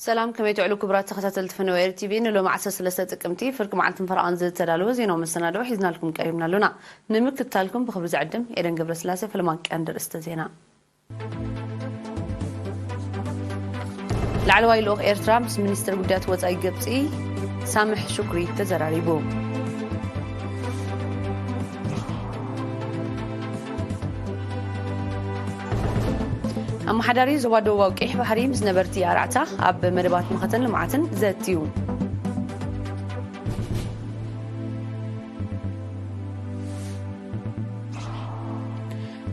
ሰላም፣ ከመይ ትውዕሉ ክቡራት ተኸታተልቲ ፈነወ ኤር ቲቪ? ንሎሚ ዓሰርተ ሰለስተ ጥቅምቲ ፍርቂ መዓልትን ፈረቓን ዝተዳለወ ዜናዊ መሰናድኦ ሒዝናልኩም ቀሪብና ኣለና። ንምክትታልኩም ብኽብሪ ዝዕድም ኤደን ገብረስላሴ። ፈለማ ቀንዲ ርእስተ ዜና። ላዕለዋይ ልኡኽ ኤርትራ ምስ ሚኒስትር ጉዳያት ወጻኢ ግብጺ ሳምሕ ሹክሪ ተዘራሪቡ። ኣመሓዳሪ ዞባ ደቡባዊ ቀይሕ ባሕሪ ምስ ነበርቲ ኣርባዕተ ኣብ መደባት መኸተን ልምዓትን ዘትዩ።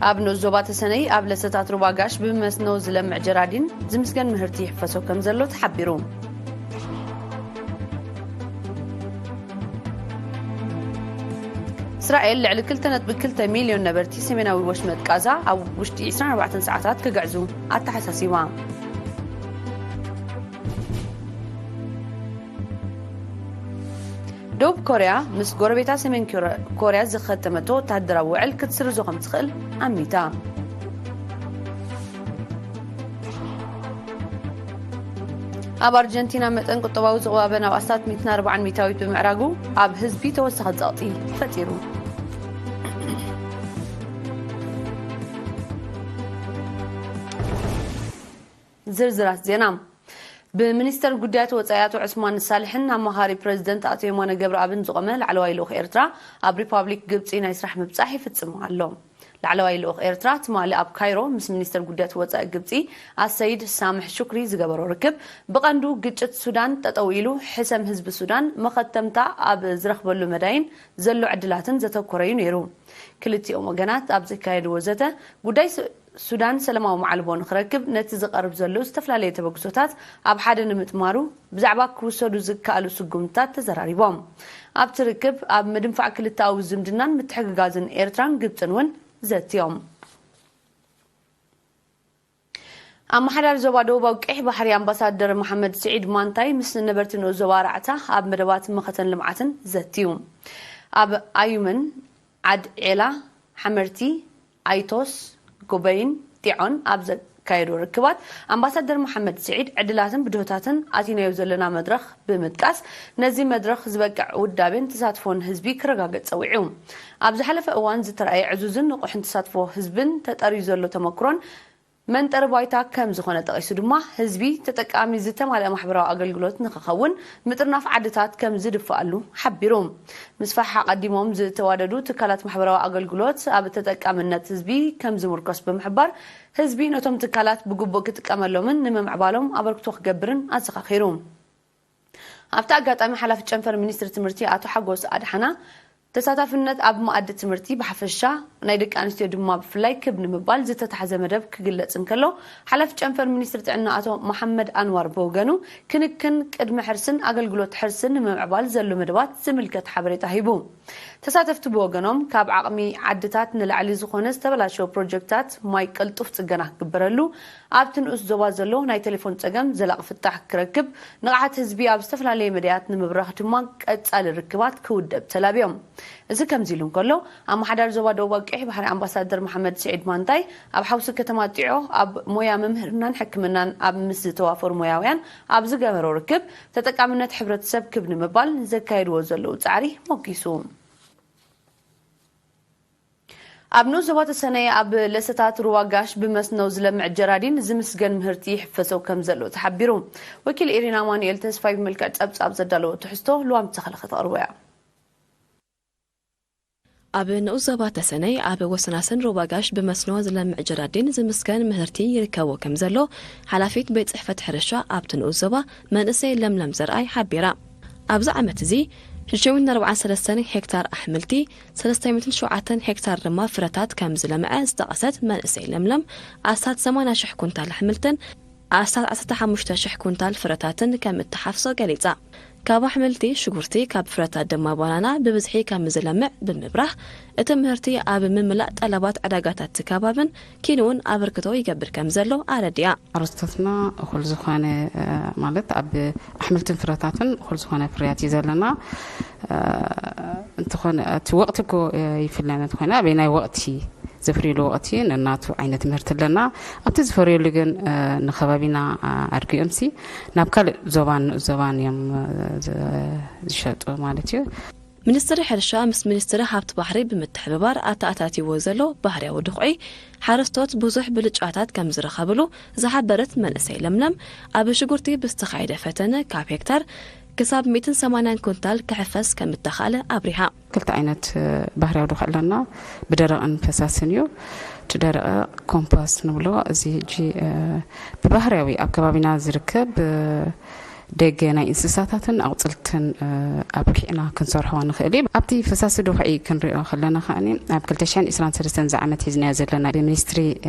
ኣብ ንኡስ ዞባ ተሰነይ ኣብ ለሰታት ሩባ ጋሽ ብመስኖ ዝለምዕ ጀራዲን ዝምስገን ምህርቲ ይሕፈሶ ከም ዘሎ ተሓቢሩ። እስራኤል ልዕሊ ክልተ ነጥቢ ክልተ ሚልዮን ነበርቲ ሰሜናዊ ወሽመጥ ቃዛ ኣብ ውሽጢ ዕስራን ኣርባዕተን ሰዓታት ክግዕዙ ኣተሓሳሲባ። ደቡብ ኮርያ ምስ ጎረቤታ ሰሜን ኮረ- ኮርያ ዝኸተመቶ ወታደራዊ ውዕል ክትስርዞ ከም ትኽእል ኣሚታ። ኣብ ኣርጀንቲና መጠን ቁጠባዊ ዝቕባበ ናብ ኣስታት ሚእትን ኣርባዓን ሚእታዊት ብምዕራጉ ኣብ ህዝቢ ተወሳኺ ጸቕጢ ፈጢሩ። ዝርዝራት ዜና። ብሚኒስተር ጉዳያት ወጻኢ ኣቶ ዑስማን ሳልሕን ኣማኻሪ ፕረዚደንት ኣቶ የማነ ገብረኣብን ዝቖመ ላዕለዋይ ልኡኽ ኤርትራ ኣብ ሪፓብሊክ ግብጺ ናይ ስራሕ ምብጻሕ ይፍጽም ኣሎ። ላዕለዋይ ልኡኽ ኤርትራ ትማሊ ኣብ ካይሮ ምስ ሚኒስተር ጉዳያት ወጻኢ ግብጺ ኣሰይድ ሳምሕ ሹክሪ ዝገበሮ ርክብ ብቐንዱ ግጭት ሱዳን ጠጠው ኢሉ ሕሰም ህዝቢ ሱዳን መኸተምታ ኣብ ዝረኽበሉ መዳይን ዘሎ ዕድላትን ዘተኮረዩ ነይሩ። ክልቲኦም ወገናት ኣብ ዘካየድዎ ዘተ ጉዳይ ሱ- ሱዳን ሰላማዊ መዓልቦ ንኽረክብ ነቲ ዝቐርብ ዘሎ ዝተፈላለየ ተበግሶታት ኣብ ሓደ ንምጥማሩ ብዛዕባ ክውሰዱ ዝከኣሉ ስጉምትታት ተዘራሪቦም። ኣብቲ ርክብ ኣብ ምድንፋዕ ክልተኣዊ ዝምድናን ምትሕግጋዝን ኤርትራን ግብጽን እውን ዘትዮም። ኣመሓዳሪ ዞባ ደቡባዊ ቀይሕ ባሕሪ ኣምባሳደር መሓመድ ስዒድ ማንታይ ምስ ነበርቲ ንኡስ ዞባ ኣርባዕተ ኣብ መደባት መኸተን ልምዓትን ዘትዩ። ኣብ ኣዩመን፣ ዓድ ዔላ፣ ሓመርቲ፣ ኣይቶስ፣ ጎበይን ጢዖን ኣብ ዘካየዶ ርክባት ኣምባሳደር መሓመድ ስዒድ ዕድላትን ብድሆታትን ኣቲናዮ ዘለና መድረኽ ብምጥቃስ ነዚ መድረኽ ዝበቅዕ ውዳቤን ተሳትፎን ህዝቢ ክረጋገጽ ጸዊዑ። ኣብ ዝሓለፈ እዋን ዝተራእየ ዕዙዝን ንቑሕን ተሳትፎ ህዝብን ተጠርዩ ዘሎ ተመክሮን መንጠሪ ባይታ ከም ዝኾነ ጠቒሱ ድማ ህዝቢ ተጠቃሚ ዝተማልአ ማሕበራዊ ኣገልግሎት ንኽኸውን ምጥርናፍ ዓድታት ከም ዝድፍኣሉ ሓቢሩ። ምስፋሕ ኣቐዲሞም ዝተዋደዱ ትካላት ማሕበራዊ ኣገልግሎት ኣብ ተጠቃምነት ህዝቢ ከም ዝምርኮስ ብምሕባር ህዝቢ ነቶም ትካላት ብግቡእ ክጥቀመሎምን ንምምዕባሎም ኣበርክቶ ክገብርን ኣዘኻኺሩ። ኣብቲ ኣጋጣሚ ሓላፊ ጨንፈር ሚኒስትሪ ትምህርቲ ኣቶ ሓጎስ ኣድሓና ተሳታፍነት ኣብ መኣዲ ትምህርቲ ብሓፈሻ ናይ ደቂ ኣንስትዮ ድማ ብፍላይ ክብ ንምባል ዝተታሕዘ መደብ ክግለጽ እንከሎ ሓላፊ ጨንፈር ሚኒስትሪ ጥዕና ኣቶ መሓመድ ኣንዋር ብወገኑ ክንክን ቅድመ ሕርስን ኣገልግሎት ሕርስን ንምምዕባል ዘሎ መደባት ዝምልከት ሓበሬታ ሂቡ። ተሳተፍቲ ብወገኖም ካብ ዓቕሚ ዓድታት ንላዕሊ ዝኾነ ዝተበላሸወ ፕሮጀክታት ማይ ቅልጡፍ ጽገና ክግበረሉ ኣብቲ ንኡስ ዞባ ዘሎ ናይ ቴሌፎን ጸገም ዘላቒ ፍታሕ ክረክብ፣ ንቕሓት ህዝቢ ኣብ ዝተፈላለየ መዳያት ንምብራኽ ድማ ቀጻሊ ርክባት ክውደብ ተላብዮም። እዚ ከምዚ ኢሉ እንከሎ፣ ኣመሓዳሪ ዞባ ደቡባዊ ቀይሕ ባሕሪ ኣምባሳደር መሓመድ ስዒድ ማንታይ ኣብ ሓውሲ ከተማ ጢዖ ኣብ ሞያ ምምህርናን ሕክምናን ኣብ ምስ ዝተዋፈሩ ሞያውያን ኣብ ዝገበሮ ርክብ፣ ተጠቃምነት ሕብረተሰብ ክብ ንምባል ዘካየድዎ ዘለዉ ጻዕሪ ሞጊሱ። ኣብ ንኡስ ዞባ ተሰነይ ኣብ ለሰታት ሩባ ጋሽ ብመስኖ ዝለምዕ ጀራዲን ዝምስገን ምህርቲ ይሕፈሶ ከም ዘሎ ተሓቢሩ። ወኪል ኤሪና ኣማኑኤል ተስፋይ ብመልክዕ ጸብጻብ ዘዳለዎ ትሕዝቶ ልዋም ተኸለ ከተቕርቦ እያ። ኣብ ንኡስ ዞባ ተሰነይ ኣብ ወሰናስን ሩባ ጋሽ ብመስኖ ዝለምዕ ጀራዲን ዝምስገን ምህርቲ ይርከቦ ከም ዘሎ ሓላፊት ቤት ጽሕፈት ሕርሻ ኣብቲ ንኡስ ዞባ መንእሰይ ለምለም ዘርኣይ ሓቢራ። ኣብዚ ዓመት እዚ ሽዱሽተ ሚእትን ኣርባዓን ሰለስተን ሄክታር ኣሕምልቲ፣ ሰለስተ ሚእትን ሸውዓተን ሄክታር ድማ ፍረታት ከም ዝለምዐ ዝጠቐሰት መንእሰይ ለምለም፣ ኣስታት ሰማንያ ሽሕ ኩንታል ኣሕምልትን ኣስታት ዓሰርተ ሓሙሽተ ሽሕ ኩንታል ፍረታትን ከም እተሓፍሶ ገሊጻ። ካብ ኣሕምልቲ ሽጉርቲ፣ ካብ ፍረታት ድማ ባናና ብብዝሒ ከም ዝለምዕ ብምብራህ፣ እቲ ምህርቲ ኣብ ምምላእ ጠለባት ዕዳጋታት እቲ ከባብን ኪንኡን ኣበርክቶ ይገብር ከም ዘሎ ኣረዲኣ። ሓረስቶትና እኹል ዝኾነ፣ እ፣ ማለት ኣብ ኣሕምልትን ፍረታትን እኹል ዝኾነ ፍርያት እዩ ዘለና። እ፣ እንተኾነ እቲ ወቕቲ እኮ፣ እ፣ ይፍለ እንተኾነ ኣበየናይ ወቕቲ ዘፍርዩሉ ወቕቲ ነናቱ ዓይነት ምህርቲ ኣለና። ኣብቲ ዝፈርየሉ ግን ንከባቢና ኣድጊኦምሲ ናብ ካልእ ዞባን ንኡስ ዞባን እዮም ዝሸጡ ማለት እዩ። ሚኒስትሪ ሕርሻ ምስ ሚኒስትሪ ሃብቲ ባሕሪ ብምትሕብባር ኣተኣታትይዎ ዘሎ ባህርያዊ ድኹዒ ሓረስቶት ብዙሕ ብልጫታት ከም ዝረኸብሉ ዝሓበረት መንእሰይ ለምለም፣ ኣብ ሽጉርቲ ብዝተኻየደ ፈተነ ካብ ሄክታር ክሳብ ሚእትን ሰማንያን ኩንታል ክሕፈስ ከም እተኻእለ ኣብሪሃ። ክልተ ዓይነት ባህርያዊ ድኹዒ ኣለና፣ ብደረቕን ፈሳስን እዩ። እቲ ደረቐ ኮምፖስት ንብሎ፣ እዚ ሕጂ ብባህርያዊ ኣብ ከባቢና ዝርከብ ደገ ናይ እንስሳታትን ኣቑፅልትን ኣብኪዕና ክንሰርሖ ንኽእል እዩ። ኣብቲ ፈሳሲ ድኹዒ ክንሪኦ ከለና ከኣ ኣብ ክልተ ሽሕን ዕስራን ሰለስተን ዝዓመት ሒዝናዮ ዘለና ብሚኒስትሪ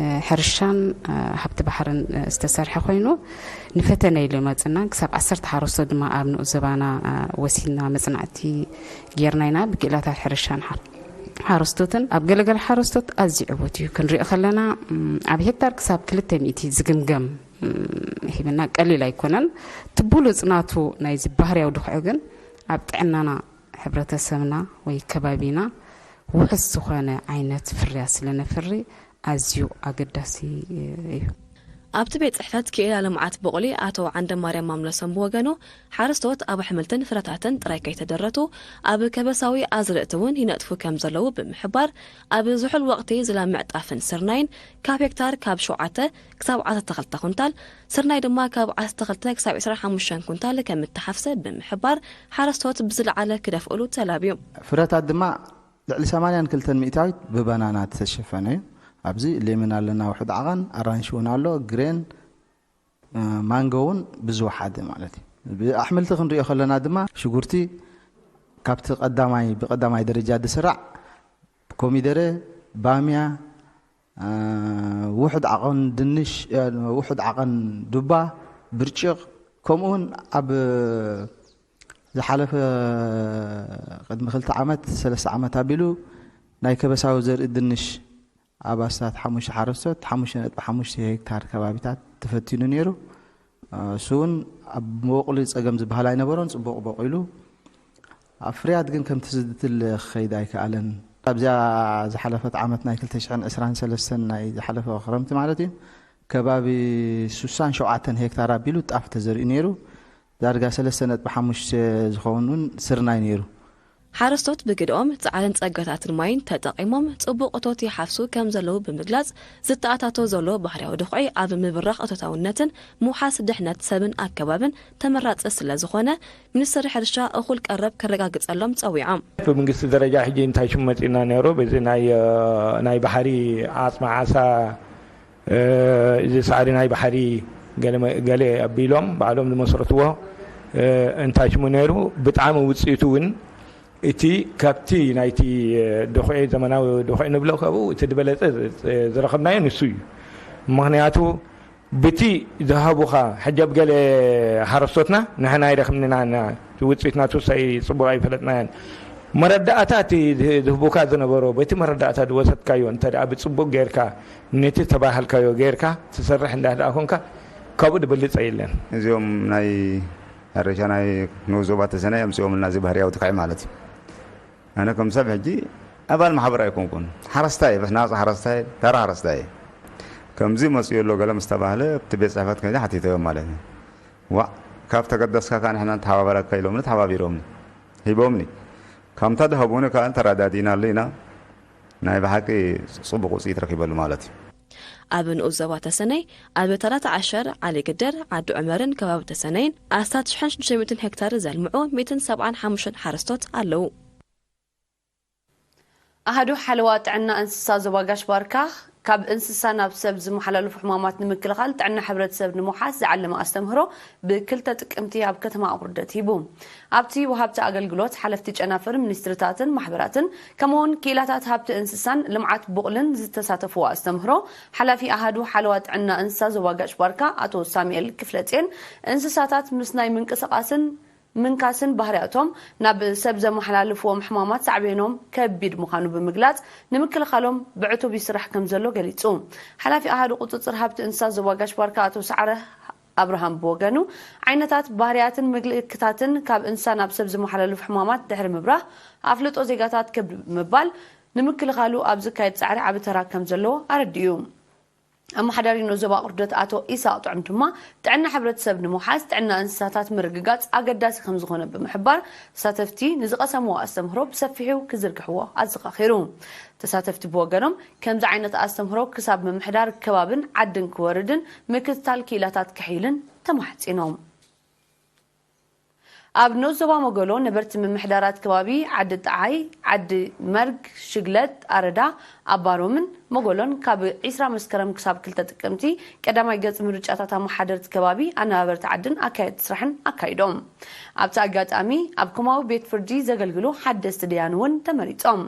ሕርሻን ሃብቲ ባሕርን ዝተሰርሐ ኮይኑ ንፈተነ ኢሉ መፅና ክሳብ ዓሰርተ ሓረስቶት ድማ ኣብ ንኡስ ዘባና ወሲድና መፅናዕቲ ጌርና ኢና። ብክኢላታት ሕርሻን ሓረስቶትን ኣብ ገለገለ ሓረስቶት ኣዝዩ ዕውት እዩ። ክንሪኦ ከለና ኣብ ሄክታር ክሳብ ክልተ ሚእቲ ዝግምገም ሂብና ቀሊል ኣይኮነን። እቲ ብሉፅ ናቱ ናይዚ ባህርያዊ ድኹዒ ግን ኣብ ጥዕናና ሕብረተሰብና ወይ ከባቢና ውሑስ ዝኾነ ዓይነት ፍርያት ስለነፍሪ ኣዝዩ ኣገዳሲ እዩ። ኣብቲ ቤት ፅሕፈት ክኢላ ልምዓት ቡቕሊ ኣቶ ዓንደማርያም ማምለሶም ብወገኑ ሓረስቶት ኣብ ኣሕምልትን ፍረታትን ጥራይ ከይተደረቱ ኣብ ከበሳዊ ኣዝርእቲ እውን ይነጥፉ ከም ዘለዉ ብምሕባር ኣብ ዝሑል ወቕቲ ዝለምዕ ጣፍን ስርናይን ካብ ሄክታር ካብ ሸውዓተ ክሳብ ዓሰርተ ክልተ ኩንታል፣ ስርናይ ድማ ካብ ዓሰርተ ክልተ ክሳብ ዕስራን ሓሙሽተን ኩንታል ከም እተሓፍሰ ብምሕባር ሓረስቶት ብዝለዓለ ክደፍእሉ ተላብዩ። ፍረታት ድማ ልዕሊ ሰማንያን ክልተን ሚእታዊት ብበናና ዝተሸፈነ እዩ። ኣብዚ ሌመን ኣለና፣ ውሑድ ዓቐን ኣራንሺ እውን ኣሎ፣ ግሬን፣ ማንጎ እውን ብዝወሓደ ማለት እዩ። ብኣሕምልቲ ክንሪኦ ከለና ድማ ሽጉርቲ ካብቲ ቀዳማይ ብቀዳማይ ደረጃ ዝስራዕ፣ ኮሚደረ፣ ባምያ፣ ውሑድ ዓቐን ድንሽ፣ ውሑድ ዓቐን ዱባ፣ ብርጭቕ፣ ከምኡውን ኣብ ዝሓለፈ ቅድሚ ክልተ ዓመት ሰለስተ ዓመት ኣቢሉ ናይ ከበሳዊ ዘርኢ ድንሽ ኣብ ኣስታት ሓሙሽተ ሓረስቶት ሓሙሽተ ነጥቢ ሓሙሽተ ሄክታር ከባቢታት ተፈቲኑ ነይሩ። እሱ እውን ኣብ መቦቕሊ ጸገም ዝበሃል ኣይነበሮን፣ ጽቡቕ ቦቒሉ። ኣብ ፍርያት ግን ከምቲ ዝድለ ክኸይድ ኣይከኣለን። ኣብዚኣ ዝሓለፈት ዓመት ናይ ክልተ ሽሕን ዕስራን ሰለስተን ናይ ዝሓለፈ ክረምቲ ማለት እዩ፣ ከባቢ ሱሳን ሸውዓተን ሄክታር ኣቢሉ ጣፍ ተዘሪኡ ነይሩ። ዳርጋ ሰለስተ ነጥቢ ሓሙሽተ ዝኸውን እውን ስርናይ ነይሩ። ሓረስቶት ብግደኦም ጻዕርን ጸጋታትን ማይን ተጠቒሞም ጽቡቕ እቶት ይሓፍሱ ከም ዘለዉ ብምግላጽ፣ ዝተኣታቶ ዘሎ ባህርያዊ ድኹዒ ኣብ ምብራኽ እቶታውነትን ምውሓስ ድሕነት ሰብን ኣከባብን ተመራጺ ስለ ዝኾነ፣ ሚኒስትሪ ሕርሻ እኹል ቀረብ ከረጋግጸሎም ጸዊዖም። ብመንግስቲ ደረጃ ሕጂ እንታይ ሽም መጺና ነይሩ፣ በዚ ናይ ናይ ባሕሪ ዓጽሚ ዓሳ፣ እዚ ሳዕሪ ናይ ባሕሪ ገለ ኣቢሎም ባዕሎም ዝመስረትዎ እንታይ ሽሙ ነይሩ፣ ብጣዕሚ ውፅኢቱ እውን እቲ ካብቲ ናይቲ ድኹዒ፣ ዘመናዊ ድኹዒ ንብሎ፣ ካብኡ እቲ ዝበለፀ ዝረኸብናዮ ንሱ እዩ። ምኽንያቱ ብቲ ዝሃቡኻ፣ ሕጂ ኣብ ገለ ሓረስቶትና ንሕና ኣይረኽብንና ኢና፣ እቲ ውፅኢት ናቱ ሳይ ፅቡቕ ኣይፈለጥናዮን። መረዳእታ እቲ ዝህቡካ ዝነበሮ፣ በቲ መረዳእታ ዝወሰድካዮ እንተ ደኣ ብፅቡቕ ጌርካ፣ ነቲ ተባሃልካዮ ጌርካ ትሰርሕ እንዳ ደኣ ኮንካ፣ ካብኡ ዝበልፀ የለን። እዚኦም ናይ ሕርሻ ናይ ንኡስ ዞባ ተሰነይ ኣምፅኦምልና፣ እዚ ባህርያዊ ድኹዒ ማለት እዩ። ኣነ ከም ሰብ ሕጂ ኣባል ማሕበር ኣይኮንኩን። ሓረስታይ እየ፣ ብናጻ ሓረስታይ፣ ተራ ሓረስታይ እየ። ከምዚ መጺኡ ኣሎ ገለ ምስ ተባህለ፣ ኣብቲ ቤት ጽሕፈት ከይደ ሓቲተዮም ማለት እዩ። ዋእ፣ ካብ ተገደስካ ከኣ ንሕና ንተሓባበረካ ኢሎምኒ፣ ተሓባቢሮምኒ፣ ሂቦምኒ። ከምታ ዝሃቡኒ ከኣ ተረዳዲእናሉ ኢና። ናይ ብሓቂ ጽቡቕ ውጽኢት ረኺበሉ ማለት እዩ። ኣብ ንኡስ ዞባ ተሰነይ፣ ኣብ ታላት ዓሸር፣ ዓሊ ግደር፣ ዓዲ ዑመርን ከባቢ ተሰነይን ኣስታት ሽሕን ሽዱሽተ ሚእትን ሄክታር ዘልምዑ ሚእትን ሰብዓን ሓሙሽተን ሓረስቶት ኣለዉ። ኣሃዱ ሓለዋ ጥዕና እንስሳ ዞባ ጋሽ ባርካ፣ ካብ እንስሳ ናብ ሰብ ዝመሓላለፉ ሕማማት ንምክልኻል ጥዕና ሕብረተሰብ ንምውሓስ ዝዓለመ ኣስተምህሮ ብክልተ ጥቅምቲ ኣብ ከተማ ኣቑርደት ሂቡ። ኣብቲ ወሃብቲ ኣገልግሎት፣ ሓለፍቲ ጨናፍር፣ ሚኒስትርታትን ማሕበራትን፣ ከምኡውን ክኢላታት ሃብቲ እንስሳን ልምዓት ቡቕልን ዝተሳተፍዎ ኣስተምህሮ፣ ሓላፊ ኣሃዱ ሓለዋ ጥዕና እንስሳ ዞባ ጋሽ ባርካ ኣቶ ሳሙኤል ክፍለጼን፣ እንስሳታት ምስ ናይ ምንቅስቓስን ምንካስን ባህርያቶም ናብ ሰብ ዘመሓላልፍዎም ሕማማት ሳዕቤኖም ከቢድ ምዃኑ ብምግላጽ፣ ንምክልኻሎም ብዕቱብ ይስራሕ ከም ዘሎ ገሊጹ። ሓላፊ ኣሃዱ ቁጽጽር ሃብቲ እንስሳ ዞባ ጋሽ ባርካ ኣቶ ሰዓረ ኣብርሃም ብወገኑ፣ ዓይነታት ባህርያትን ምልክታትን ካብ እንስሳ ናብ ሰብ ዝመሓላለፉ ሕማማት ድሕሪ ምብራህ፣ ኣፍልጦ ዜጋታት ክብ ብምባል፣ ንምክልኻሉ ኣብ ዝካየድ ጻዕሪ ዓቢ ተራ ከም ዘለዎ ኣረዲኡ። ኣመሓዳሪ ንኡስ ዞባ ቁርደት ኣቶ ኢሳቕ ጥዑም ድማ፣ ጥዕና ሕብረተሰብ ንምውሓስ ጥዕና እንስሳታት ምርግጋጽ ኣገዳሲ ከም ዝኾነ ብምሕባር፣ ተሳተፍቲ ንዝቐሰምዎ ኣስተምህሮ ብሰፊሑ ክዝርግሕዎ ኣዘኻኺሩ። ተሳተፍቲ ብወገኖም፣ ከምዚ ዓይነት ኣስተምህሮ ክሳብ ምምሕዳር ከባብን ዓድን ክወርድን ምክትታል ክኢላታት ክሕይልን ተማሕጺኖም። ኣብ ንኡስ ዞባ መገሎ ነበርቲ ምምሕዳራት ከባቢ ዓዲ ጣዓይ፣ ዓዲ መርግ፣ ሽግለት፣ ኣረዳ፣ ኣባሮምን መገሎን ካብ ዒስራ መስከረም ክሳብ ክልተ ጥቅምቲ ቀዳማይ ገጽ ምርጫታት ኣመሓደርቲ ከባቢ፣ ኣነባበርቲ ዓድን ኣካየድቲ ስራሕን ኣካይዶም። ኣብቲ ኣጋጣሚ ኣብ ኮማዊ ቤት ፍርዲ ዘገልግሉ ሓደስቲ ደያን እውን ተመሪጾም።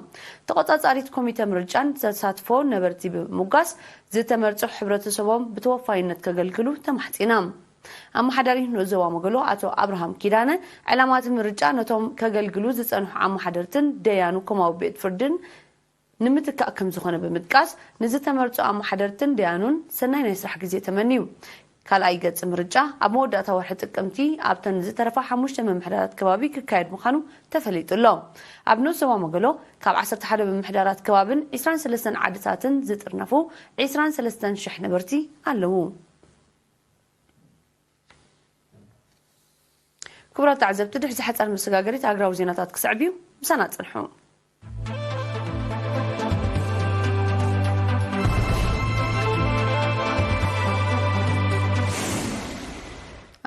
ተቖጻጻሪት ኮሚተ ምርጫን ተሳትፎ ነበርቲ ብምጉጋስ ዝተመርጹ ሕብረተሰቦም ብተወፋይነት ከገልግሉ ተማሕጺና። ኣመሓዳሪ ንኡስ ዞባ መገሎ ኣቶ ኣብርሃም ኪዳነ፣ ዕላማ እቲ ምርጫ ነቶም ከገልግሉ ዝጸንሑ ኣመሓደርትን ደያኑ ኮማዊ ቤት ፍርድን ንምትካእ ከም ዝኾነ ብምጥቃስ፣ ንዝተመርጹ ኣመሓደርትን ደያኑን ሰናይ ናይ ስራሕ ግዜ ተመንዩ። ካልኣይ ገጽ ምርጫ ኣብ መወዳእታ ወርሒ ጥቅምቲ ኣብተን ዝተረፋ ሓሙሽተ ምምሕዳራት ከባቢ ክካየድ ምዃኑ ተፈሊጡ ኣሎ። ኣብ ንኡስ ዞባ መገሎ ካብ ዓሰርተ ሓደ ምምሕዳራት ከባብን ዒስራን ሰለስተን ዓድታትን ዝጥርነፉ ዒስራን ሰለስተን ሽሕ ነበርቲ ኣለዉ። ክቡራት ተዓዘብቲ፣ ድሕዚ ሓጻር መሰጋገሪት ኣግራዊ ዜናታት ክስዕብ እዩ። ምሳና ጽንሑ።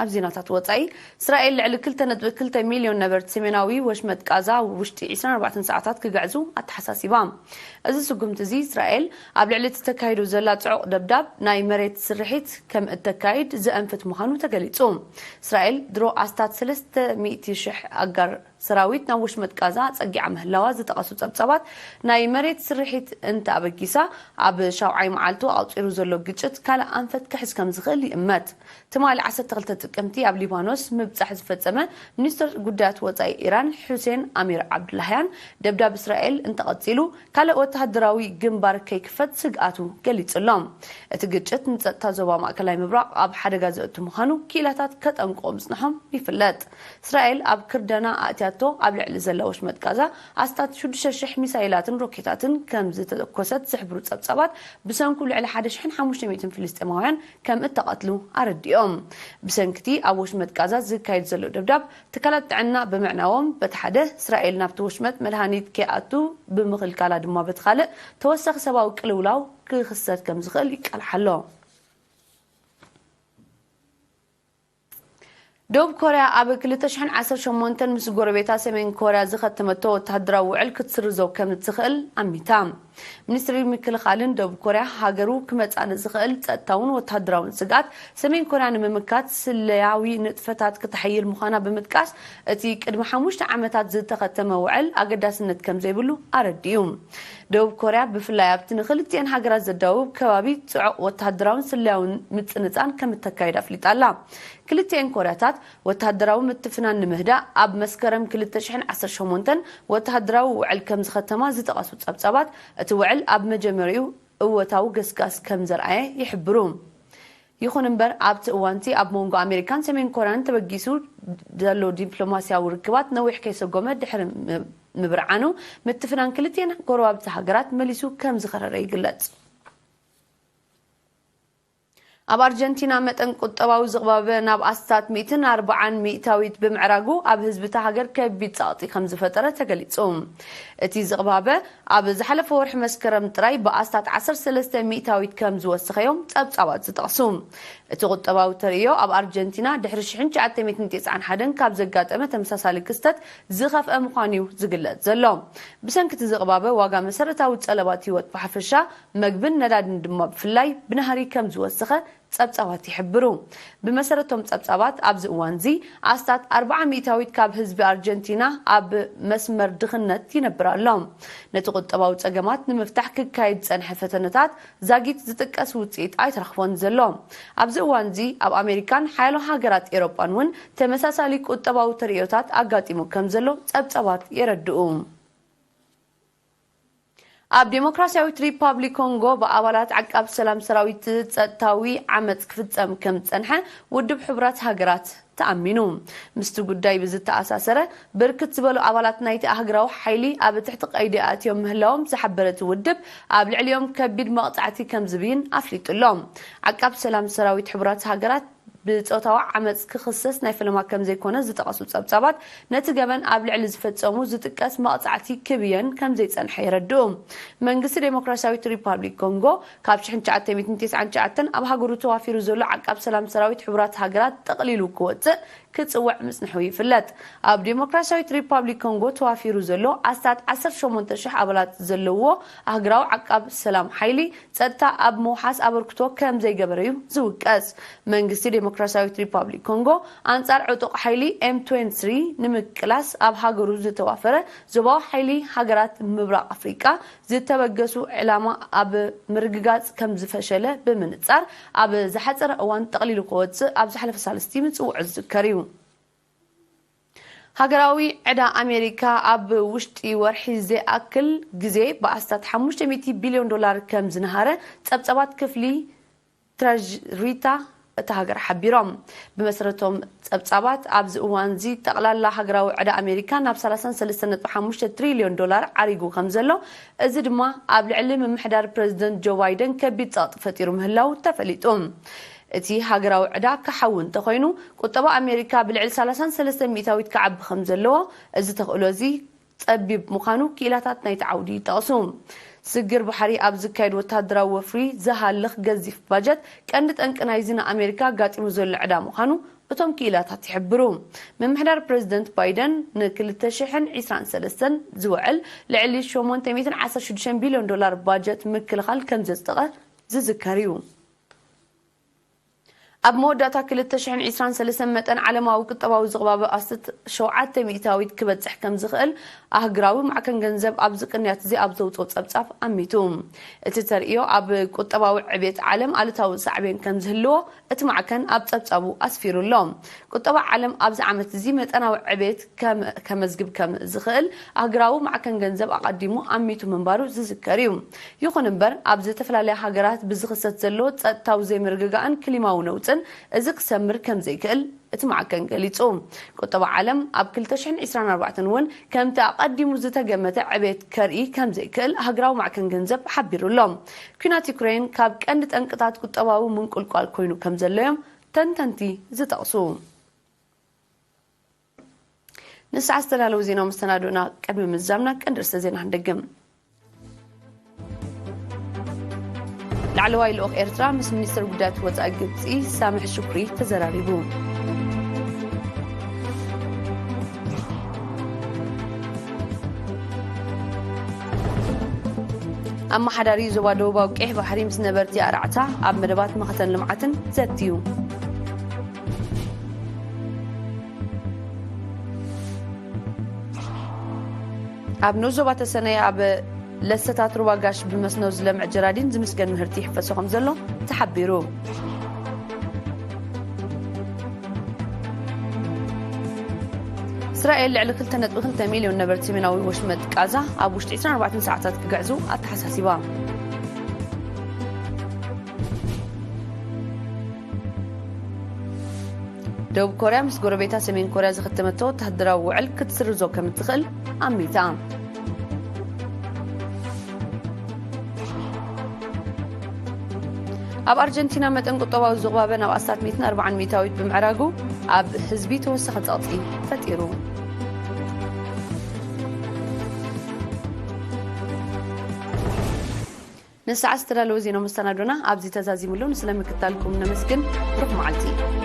ኣብ ዜናታት ወጻኢ፣ እስራኤል ልዕሊ ክልተ ነጥቢ ክልተ ሚልዮን ነበርቲ ሰሜናዊ ወሽመጥ ቃዛ ውሽጢ ዒስራን ኣርባዕተን ሰዓታት ክግዕዙ ኣተሓሳሲባ። እዚ ስጉምቲ እዚ፣ እስራኤል ኣብ ልዕሊ እቲ ተካሂዱ ዘላ ጽዑቕ ደብዳብ ናይ መሬት ስርሒት ከም እተካይድ ዘእንፍት ምዃኑ ተገሊጹ። እስራኤል ድሮ ኣስታት ሰለስተ ሚእቲ ሽሕ ኣጋር ሰራዊት ናብ ወሽመጥ ቃዛ ጸጊዓ ምህላዋ ዝጠቐሱ ጸብጻባት፣ ናይ መሬት ስርሒት እንተኣበጊሳ፣ ኣብ ሻውዓይ መዓልቱ ኣቑጺሩ ዘሎ ግጭት ካልእ ኣንፈት ክሕዝ ከም ዝኽእል ይእመት። ትማሊ ዓሰርተ ክልተ ጥቅምቲ ኣብ ሊባኖስ ምብጻሕ ዝፈጸመ ሚኒስትር ጉዳያት ወጻኢ ኢራን ሑሴን ኣሚር ዓብዱላህያን፣ ደብዳብ እስራኤል እንተቐጺሉ ካልእ ወተሃደራዊ ግንባር ከይክፈት ስግኣቱ ገሊጹ ኣሎ። እቲ ግጭት ንጸጥታ ዞባ ማእከላይ ምብራቕ ኣብ ሓደጋ ዘእቱ ምዃኑ ክኢላታት ከጠንቅቑ ምጽንሖም ይፍለጥ። እስራኤል ኣብ ክርደና ኣእትያቶ ኣብ ልዕሊ ዘላ ወሽመጥ ጋዛ ኣስታት ሽዱሽተ ሽሕ ሚሳይላትን ሮኬታትን ከም ዝተተኮሰት ዝሕብሩ ጸብጻባት፣ ብሰንኩ ልዕሊ ሓደ ሽሕን ሓሙሽተ ሚእትን ፍልስጤማውያን ከም እተቐትሉ ኣረዲኦም። ብሰንክቲ ኣብ ወሽመጥ ጋዛ ዝካየድ ዘሎ ደብዳብ፣ ትካላት ጥዕና ብምዕናዎም፣ በቲ ሓደ እስራኤል ናብቲ ወሽመጥ መድሃኒት ከይኣቱ ብምኽልካላ ድማ፣ በቲ ካልእ ተወሳኺ ሰብኣዊ ቅልውላው ክኽሰት ከም ዝኽእል ይቃልሕ ኣሎ። ደቡብ ኮርያ ኣብ ክልተ ሽሕን ዓሰርተ ሸሞንተን ምስ ጎረቤታ ሰሜን ኮርያ ዝኸተመቶ ወተሃደራዊ ውዕል ክትስርዞ ከም እትኽእል ኣሚታ። ሚኒስትሪ ምክልኻልን ደቡብ ኮርያ፣ ሃገሩ ክመጽኣ ንዝኽእል ጸጥታውን ወተሃደራውን ስግኣት ሰሜን ኮርያ ንምምካት ስለያዊ ንጥፈታት ክተሐይል ምዃና ብምጥቃስ፣ እቲ ቅድሚ ሓሙሽተ ዓመታት ዝተኸተመ ውዕል ኣገዳስነት ከም ዘይብሉ ኣረዲኡ። ደቡብ ኮርያ ብፍላይ ኣብቲ ንኽልቲኤን ሃገራት ዘዳውብ ከባቢ ጽዑቕ ወተሃደራውን ስለያውን ምጽንጻን ከም እተካይድ ኣፍሊጣ ኣላ። ክልቲኤን ኮርያታት ወተሃደራዊ ምትፍናን ንምህዳእ ኣብ መስከረም ክልተ ሽሕን ዓሰርተ ሸሞንተን ወተሃደራዊ ውዕል ከም ዝኸተማ ዝጠቐሱ ጸብጻባት፣ እቲ ውዕል ኣብ መጀመሪኡ እወታዊ ገስጋስ ከም ዘርኣየ ይሕብሩ። ይኹን እምበር፣ ኣብቲ እዋንቲ ኣብ መንጎ ኣሜሪካን ሰሜን ኮርያን ተበጊሱ ዘሎ ዲፕሎማስያዊ ርክባት ነዊሕ ከይሰጎመ ድሕሪ ም-፣ ምብርዓኑ፣ ምትፍናን ክልቲኤን ጎረባብቲ ሃገራት መሊሱ ከም ዝኸረረ ይግለጽ። ኣብ ኣርጀንቲና መጠን ቁጠባዊ ዝቕባበ ናብ ኣስታት ሚእትን ኣርባዓን ሚእታዊት ብምዕራጉ፣ ኣብ ህዝቢ እታ ሃገር ከቢድ ጸቕጢ ከም ዝፈጠረ ተገሊጹ። እቲ ዝቕባበ ኣብ ዝሓለፈ ወርሒ መስከረም ጥራይ ብኣስታት ዓሰርተ ሰለስተ ሚእታዊት ከም ዝወሰኸ እዮም ጸብጻባት ዝጠቕሱ። እቲ ቁጠባዊ ተርእዮ ኣብ ኣርጀንቲና ድሕሪ ሽሕን ትሽዓተ ሚእትን ተስዓን ሓደን ካብ ዘጋጠመ ተመሳሳሊ ክስተት ዝኸፍአ ምዃኑ እዩ ዝግለጽ ዘሎ። ብሰንኪ እቲ ዝቕባበ ዋጋ መሰረታዊ ጸለባት ህይወት ብሓፈሻ፣ መግብን ነዳድን ድማ ብፍላይ ብናህሪ ከም ዝወሰኸ ጸብጻባት ይሕብሩ። ብመሰረቶም ጸብጻባት፣ ኣብዚ እዋንዚ ኣስታት ኣርብዓ ሚእታዊት ካብ ህዝቢ ኣርጀንቲና ኣብ መስመር ድኽነት ይነብር ኣሎ። ነቲ ቁጠባዊ ጸገማት ንምፍታሕ ክካየድ ዝጸንሐ ፈተነታት ዛጊት ዝጥቀስ ውጽኢት ኣይተረኽቦን ዘሎ። ኣብዚ እዋንዚ ኣብ ኣሜሪካን ሓያሎ ሃገራት ኤውሮጳን እውን ተመሳሳሊ ቁጠባዊ ተርእዮታት ኣጋጢሙ ከም ዘሎ ጸብጻባት የረድኡ። ኣብ ዴሞክራሲያዊት ሪፓብሊክ ኮንጎ ብኣባላት ዓቃብ ሰላም ሰራዊት ጸጥታዊ ዓመጽ ክፍጸም ከም ዝጸንሐ ውድብ ሕቡራት ሃገራት ተኣሚኑ። ምስቲ ጉዳይ ብዝተኣሳሰረ፣ ብርክት ዝበሉ ኣባላት ናይቲ ኣህግራዊ ሓይሊ ኣብ ትሕቲ ቀይዲ ኣትዮም ምህላዎም ዝሓበረ እቲ ውድብ፣ ኣብ ልዕሊኦም ከቢድ መቕጻዕቲ ከም ዝብይን ኣፍሊጡ ኣሎ። ዓቃብ ሰላም ሰራዊት ሕቡራት ሃገራት ብጾታዊ ዓመጽ ክኽሰስ ናይ ፈለማ ከም ዘይኮነ ዝጠቐሱ ጸብጻባት፣ ነቲ ገበን ኣብ ልዕሊ ዝፈጸሙ ዝጥቀስ መቕጻዕቲ ክብየን ከም ዘይጸንሐ የረድኡ። መንግስቲ ዴሞክራሲያዊት ሪፓብሊክ ኮንጎ ካብ ሽሕን ትሽዓተ ሚእትን ተስዓን ትሽዓተን ኣብ ሃገሩ ተዋፊሩ ዘሎ ዓቃብ ሰላም ሰራዊት ሕቡራት ሃገራት ጠቕሊሉ ክወጽእ ክጽውዕ ምጽንሑ ይፍለጥ። ኣብ ዴሞክራሲያዊት ሪፓብሊክ ኮንጎ ተዋፊሩ ዘሎ ኣስታት ዓሰርተ ሸሞንተ ሽሕ ኣባላት ዘለዎ ኣህግራዊ ዓቃብ ሰላም ሓይሊ ጸጥታ ኣብ ምውሓስ ኣበርክቶ ከም ዘይገበረ እዩ ዝውቀስ። መንግስቲ ዴሞክራሲያዊት ሪፓብሊክ ኮንጎ ኣንጻር ዕጡቕ ሓይሊ ኤም ትዌንቲ ስሪ ንምቅላስ ኣብ ሃገሩ ዝተዋፈረ ዞባዊ ሓይሊ ሃገራት ምብራቕ ኣፍሪቃ ዝተበገሱ ዕላማ ኣብ ምርግጋጽ ከም ዝፈሸለ ብምንጻር፣ ኣብ ዝሓጸረ እዋን ጠቕሊሉ ክወጽእ ኣብ ዝሓለፈ ሳልስቲ ምጽውዑ ዝዝከር እዩ። ሃገራዊ ዕዳ ኣሜሪካ ኣብ ውሽጢ ወርሒ ዘይኣክል ግዜ ብኣስታት ሓሙሽተ ሚእቲ ቢልዮን ዶላር ከም ዝነሃረ ጸብጸባት ክፍሊ ትረዥሪታ እታ ሃገር ሓቢሮም። ብመሰረቶም ጸብጻባት፣ ኣብዚ እዋንዚ ጠቕላላ ሃገራዊ ዕዳ ኣሜሪካ ናብ ሰላሳን ሰለስተን ነጥቢ ሓሙሽተ ትሪልዮን ዶላር ዓሪጉ ከም ዘሎ፣ እዚ ድማ ኣብ ልዕሊ ምምሕዳር ፕረዚደንት ጆ ባይደን ከቢድ ጸቕጢ ፈጢሩ ምህላው ተፈሊጡ። እቲ ሃገራዊ ዕዳ ክሓዊ እንተኾይኑ፣ ቁጠባ ኣሜሪካ ብልዕሊ ሰላሳን ሰለስተን ሚእታዊት ክዓቢ ከም ዘለዎ፣ እዚ ተኽእሎ እዚ ጸቢብ ምዃኑ ክኢላታት ናይቲ ዓውዲ ይጠቕሱ። ስግር ባሕሪ ኣብ ዝካየድ ወተሃደራዊ ወፍሪ ዝሃልኽ ገዚፍ ባጀት ቀንዲ ጠንቂ ናይዚ ንኣሜሪካ ኣጋጢሙ ዘሎ ዕዳ ምዃኑ እቶም ክኢላታት ይሕብሩ። ምምሕዳር ፕረዚደንት ባይደን ን ክልተ ሽሕን ዕስራን ሰለስተን ዝውዕል ልዕሊ ሸሞንተ ሚእትን ዓሰርተ ሽዱሽተን ቢልዮን ዶላር ባጀት ምክልኻል ከም ዘጽደቐ ዝዝከር እዩ። ኣብ መወዳእታ ክልተ ሽሕን ዕስራን ሰለስተን መጠን ዓለማዊ ቁጠባዊ ዝቕባበ ኣስታት ሸውዓተ ሚእታዊት ክበጽሕ ከም ዝኽእል ኣህግራዊ ማዕከን ገንዘብ ኣብዚ ቅንያት እዚ ኣብ ዘውጽኦ ጸብጻብ ኣሚቱ። እቲ ተርእዮ ኣብ ቁጠባዊ ዕቤት ዓለም ኣሉታዊ ሳዕቤን ከም ዝህልዎ እቲ ማዕከን ኣብ ጸብጻቡ ኣስፊሩ ኣሎ። ቁጠባ ዓለም ኣብዚ ዓመት እዚ መጠናዊ ዕቤት ከም-፣ ከመዝግብ ከም ዝኽእል ኣህግራዊ ማዕከን ገንዘብ ኣቐዲሙ ኣሚቱ ምንባሩ ዝዝከር እዩ። ይኹን እምበር፣ ኣብ ዝተፈላለያ ሃገራት ብዝኽሰት ዘሎ ጸጥታዊ ዘይምርግጋእን ክሊማዊ ነውጽን እዚ ክሰምር ከም ዘይክእል እቲ ማዕከን ገሊጹ። ቁጠባ ዓለም ኣብ ክልተ ሽሕን ዕስራን ኣርባዕተን እውን ከምቲ ኣቐዲሙ ዝተገመተ ዕቤት ከርኢ ከም ዘይክእል ሃገራዊ ማዕከን ገንዘብ ሓቢሩ ኣሎ። ኲናት ዩክሬን ካብ ቀንዲ ጠንቅታት ቁጠባዊ ምንቁልቋል ኮይኑ ከም ዘሎ እዮም ተንተንቲ ዝጠቕሱ። ንሰዓት ዝተዳለዉ ዜናዊ መሰናዶና ቅድሚ ምዝዛምና ቀንዲ ርእሰ ዜና ክንደግም። ላዕለዋይ ልኡኽ ኤርትራ ምስ ሚኒስትር ጉዳያት ወጻኢ ግብጺ ሳምሕ ሽኩሪ ተዘራሪቡ። ኣመሓዳሪ ዞባ ደቡባዊ ቀይሕ ባሕሪ ምስ ነበርቲ ኣርዓታ ኣብ መደባት መኸተን ልምዓትን ዘትዩ። ኣብ ንኡስ ዞባ ተሰነይ ኣብ ለሰታት ሩባ ጋሽ ብመስኖ ዝለምዕ ጀራዲን ዝምስገን ምህርቲ ይሕፈሶ ከም ዘሎ ተሓቢሩ። እስራኤል ልዕሊ ክልተ ነጥቢ ክልተ ሚልዮን ነበርቲ ሰሜናዊ ወሽመጥ ቃዛ ኣብ ውሽጢ ዕስራን ኣርባዕተን ሰዓታት ክግዕዙ ኣተሓሳሲባ። ደቡብ ኮርያ ምስ ጎረቤታ ሰሜን ኮርያ ዝኸተመቶ ወተሃደራዊ ውዕል ክትስርዞ ከም እትኽእል ኣሚታ። ኣብ ኣርጀንቲና መጠን ቁጠባዊ ዝቕባበ ናብ ኣስታት ሚእትን ኣርባዓን ሚእታዊት ብምዕራጉ ኣብ ህዝቢ ተወሳኺ ጸቕጢ ፈጢሩ። ንሰዓት ዝተዳለወ ዜና መሰናዶና ኣብዚ ተዛዚሙ ኣሎ። ንስለ ምክታልኩም ነመስግን። ብሩኽ መዓልቲ።